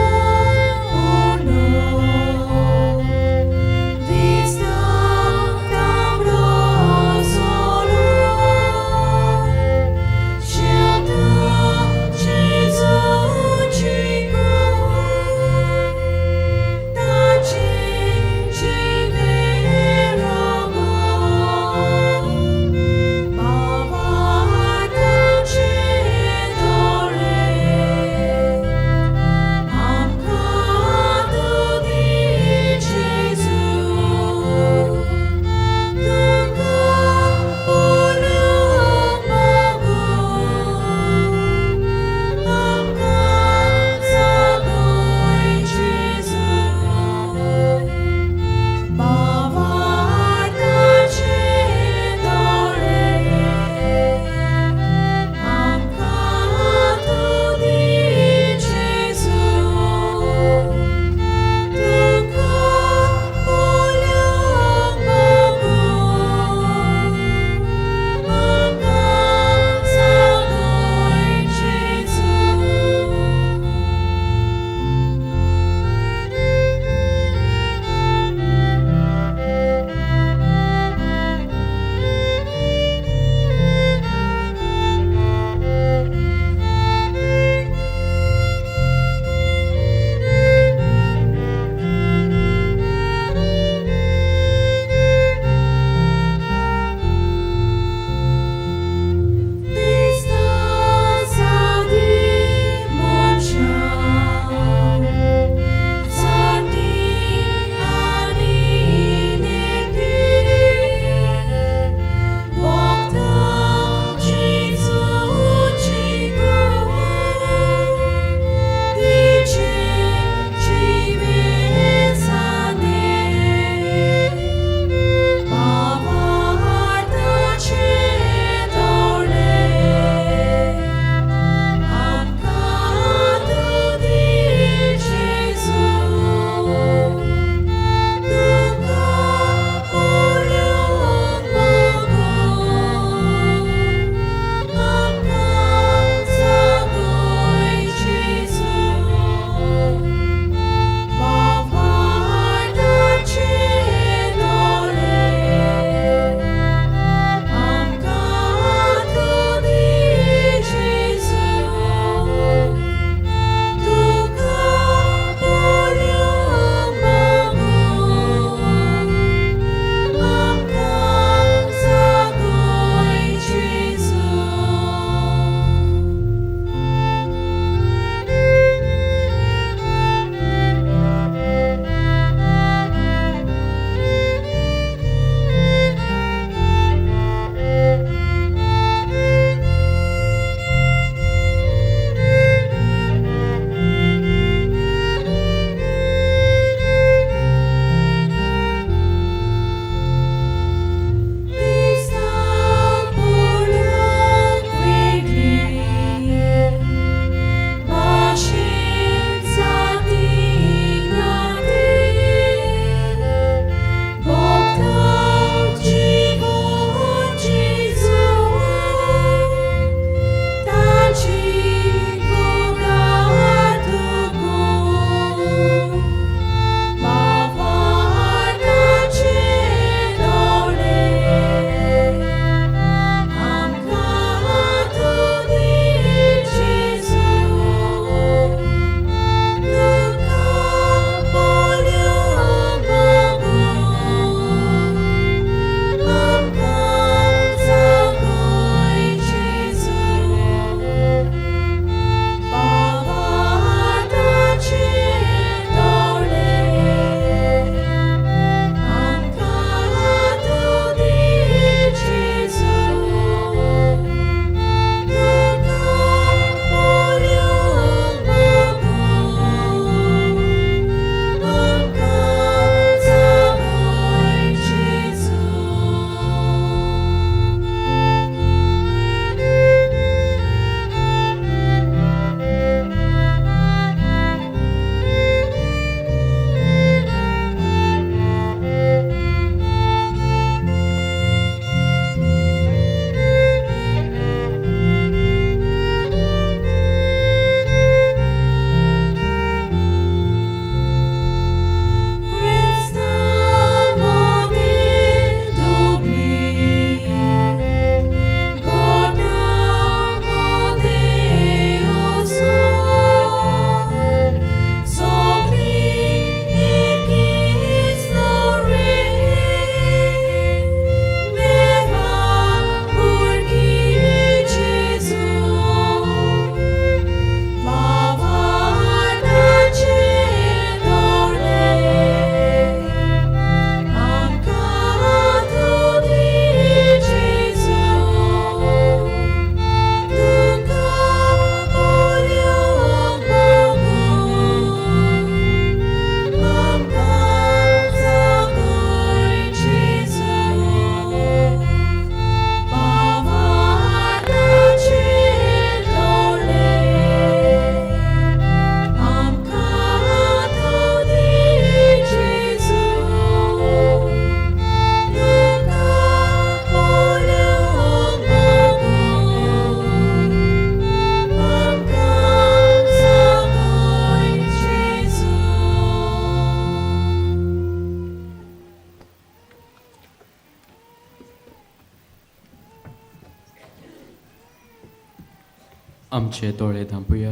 आमचे दोळे धांपुया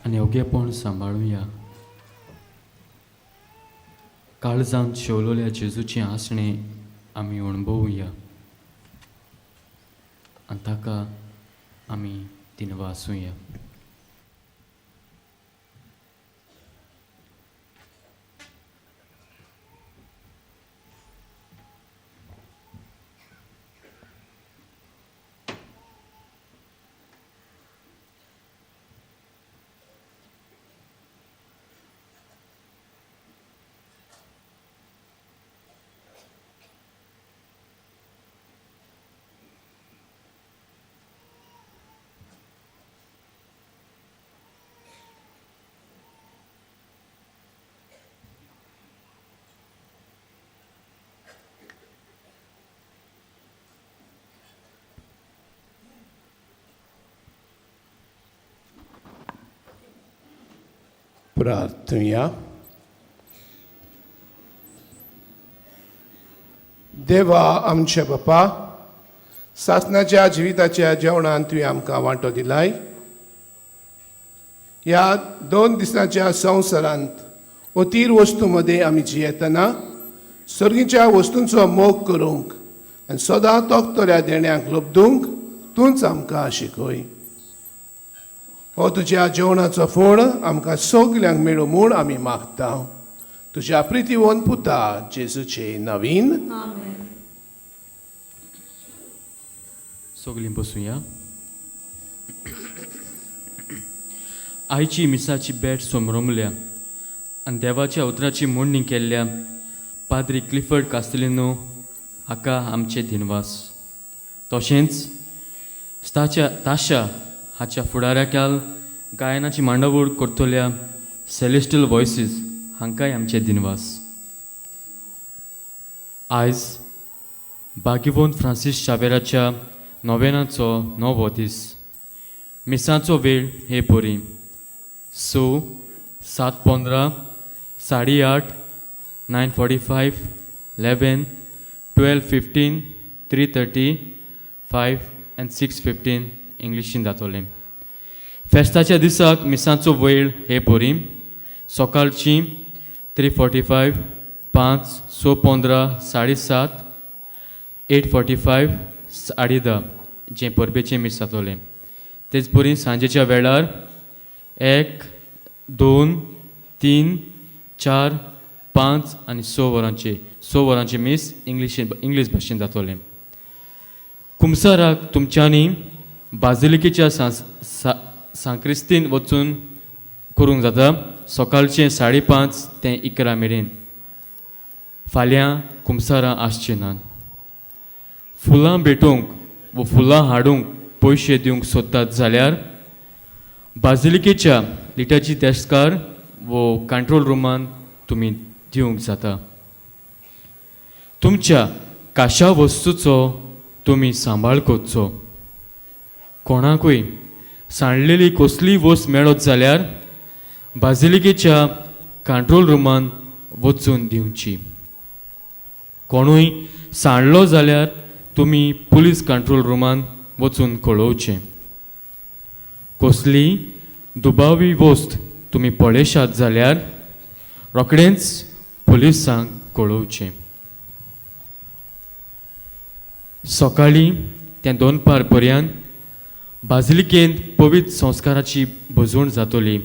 आनी ओगेपण सांबाळुया. काळजांत शेवलोल्या जेजूचें आसणें आमी अणभवुया आनी ताका आमी दिनवासुया. प्रार्थुया. देवा आमच्या बापा, सासनाच्या जिविताच्या जेवणान तुवें आमकां वांटो दिलाय. ह्या 2 दिसांच्या संवसारांत अतीर वस्तू मदें आमी जियेतना सर्गीच्या वस्तूंचो मोग करूंक आनी सदां तोखतल्या देण्यांक लब्दूंक तूंच आमकां शिकय. हो तुज्या जेवणाचो फोण आमकां सगल्यांक मेळूं म्हूण आमी मागता. तुज्या प्रितीवन पुता जेजूचे नवीन. सगलीं बसुया. आयची मिसाची भेट समरमल्या आनी देवाच्या उतराची मोडणी केल्ल्या पाद्री क्लिफर्ड कास्तेलिनो हाका आमचे दिनवास. तशेंच ताच्या ताशा हाच्या फुडाऱ्याकाल गायनाची मांडावळ करतल्या सेलेस्टल वॉयसीस हांकांय आमचे दिनवास. आयज भाग्यवंत फ्रांसीस शावेराच्या नोवेनाचो 9वो दीस. मिसाचो वेळ हे परी 6, 7:15, 8:30, 9:45, 11, 12:15, 3:30, 5 आनी 6:15 इंग्लिशीन जातोलें. फेस्ताच्या दिसाक मिसाचो वेळ हे परी सकाळची 3:45, 5, 6:15, 7:30, 8:45, 10:30 जें परबेचें मीस जातोलें. तेच परी सांजेच्या वेळार 1, 2, 3, 4, 5 आनी 6 वरांचे 6 वरांचें मीस इंग्लीश भाशेन जातोलें. कुमसाराक तुमच्यांनी बाजिलिकेच्या सांक्रिस्तीन वचून करूंक जाता सकाळचें 5:30 ते 11 मेरेन. फाल्यां कुमसारां आसचीं नात. फुलां भेटोवंक वो फुलां हाडूंक पयशे दिवंक सोदतात जाल्यार बाजिलिकेच्या लिटर्जी डेस्कार वो कंट्रोल रुमान तुमी दिवंक जाता. तुमच्या काशा वस्तूचो तुमी सांबाळ करचो. कोणाकूय सांडलेली कसलीय वस्त मेळत जाल्यार बाजिलिकेच्या कंट्रोल रुमान वचून दिवची. कोणूय सांडलो जाल्यार तुमी पुलीस कंट्रोल रुमान वचून कळोवचें. कसली दुबावी वस्त तुमी पळयशात जाल्यार रोखडेंच पुलिसांक कळोवचें. सकाळीं त्या 2 पर्यंत बाजिलिकेंत पवित्र संस्काराची भजवण जातली.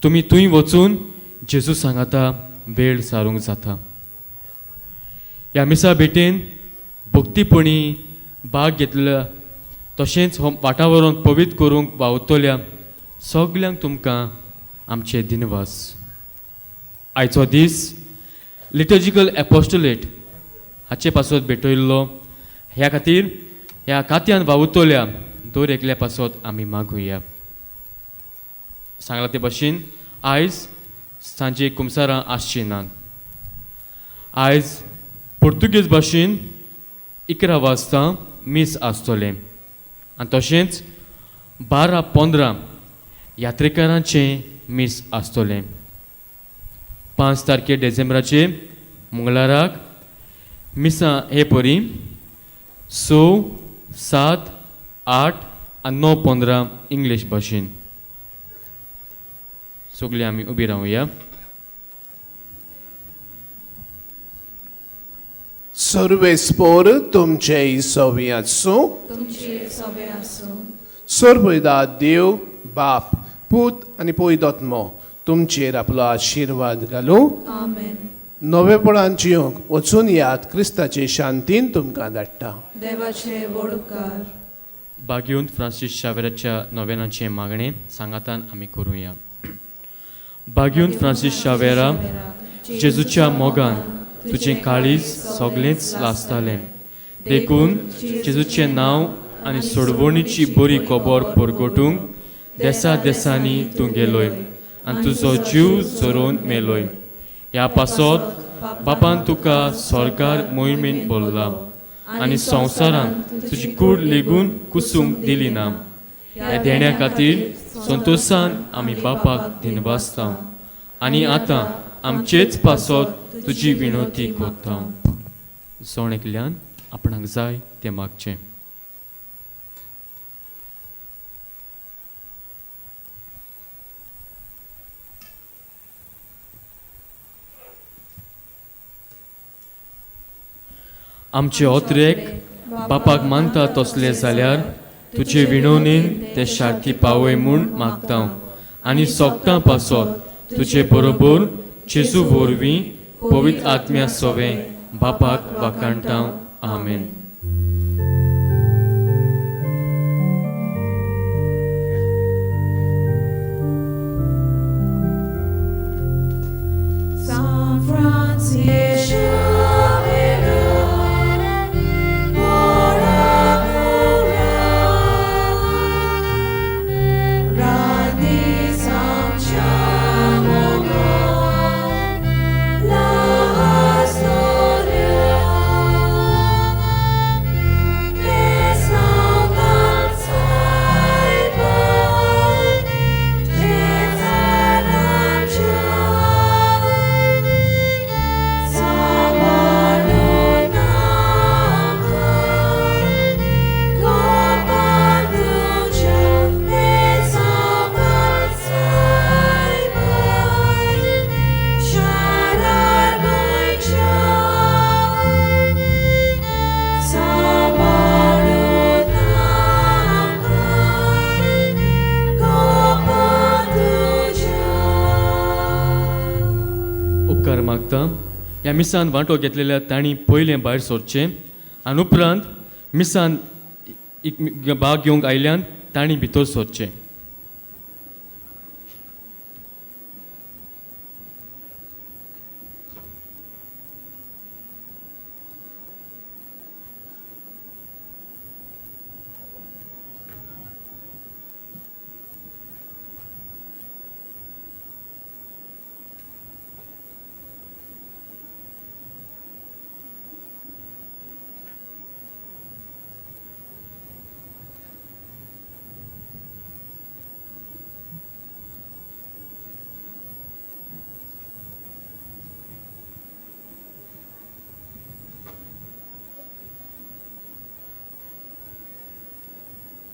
तुमी थंय वचून जेजू सांगाता वेळ सारूंक जाता. ह्या मिसा भेटेन भक्तीपणी भाग घेतल्या तशेंच हो वातावरण पवित्र करूंक वावतल्या सगल्यांक तुमकां आमचे दिनवास. आयचो दीस लिटर्जिकल एपोस्टोलेट हाचे पासत भेटयल्लो. ह्या खातीर ह्या खात्यान वावुतल्या दर एकल्या पासत आमी मागुया. सांगला ते भशेन आयज सांजे कुमसारां आसचीं नात. आयज पुर्तुगेज भाशेन 11 वाजता मीस आसतलें आनी तशेंच 12:15 यात्रेकारांचें मीस आसतलें. 5 तारखे डिसेंबराचे मंगळाराक मिसां हे परी 6, 7, 8 आनी 9:15 इंग्लीश भाशेन. सगळीं आमी उबी रावया. सर्वेस्पोर तुमचे सवी आसूं. तुमचे सवे आसूं. सर्वदा देव बाप पूत आनी पवित्र तुमचेर आपलो आशिर्वाद घालूं. आमेन. नवेपणान जिवंक वचून याद क्रिस्ताचे शांतीन तुमकां धाडटा. देवाचे व्हड उपकार. बागेवन फ्रांसीस शावेराच्या नोवेनाचें मागणें सांगातान आमी करुया. बागेवन फ्रांसीस शावेरा, जेजूच्या मोगान तुजें काळीज सगळेंच लासतालें, देखून जेजूचें नांव आनी सोडवणीची बरी खबर परगटूंक देसा देसांनी तूं गेलोय आनी तुजो जीव झरोवन मेलोय. ह्या पासत बापान तुका स्वर्गार मोहिमेन बोल्ला आनी संवसारांत तुजी कूड लेगून कुसूंक दिली ना. ह्या देण्या खातीर संतोशान आमी बापाक दिनवासता आनी आतां आमचेच पासत तुजी विनवती करता. जण एकल्यान आपणाक जाय तें मागचें. आमचे ओत्रेक बापाक मानता तसले जाल्यार तुजे विणवणेन ते शार्ती पावय म्हूण मागता आनी सोगटां पासत तुजे बरोबर जेजू वरवीं पवित्र आत्म्या सोवें बापाक वाखाणटा. आमेन. ह्या मिसान वांटो घेतलेल्या तांणी पयलें भायर सरचें आनी उपरांत मिसान भाग घेवंक आयल्यान तांणी भितर सरचें.